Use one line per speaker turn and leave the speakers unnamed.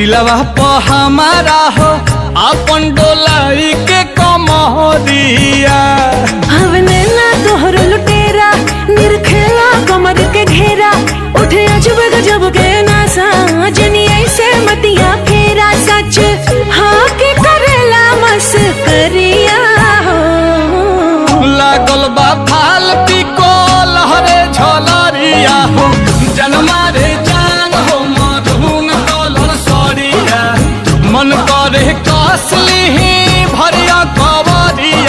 दिलवा प हमारा हो अपन डोलाई के कमरिया।
हवने ना तोहर लुटेरा, निरखेला कमर के घेरा। उठे अजब गजब के नासा, जनी ऐसे मतिया फेरा। सच हाँ के करेला मस करिया हो।
लागल बा।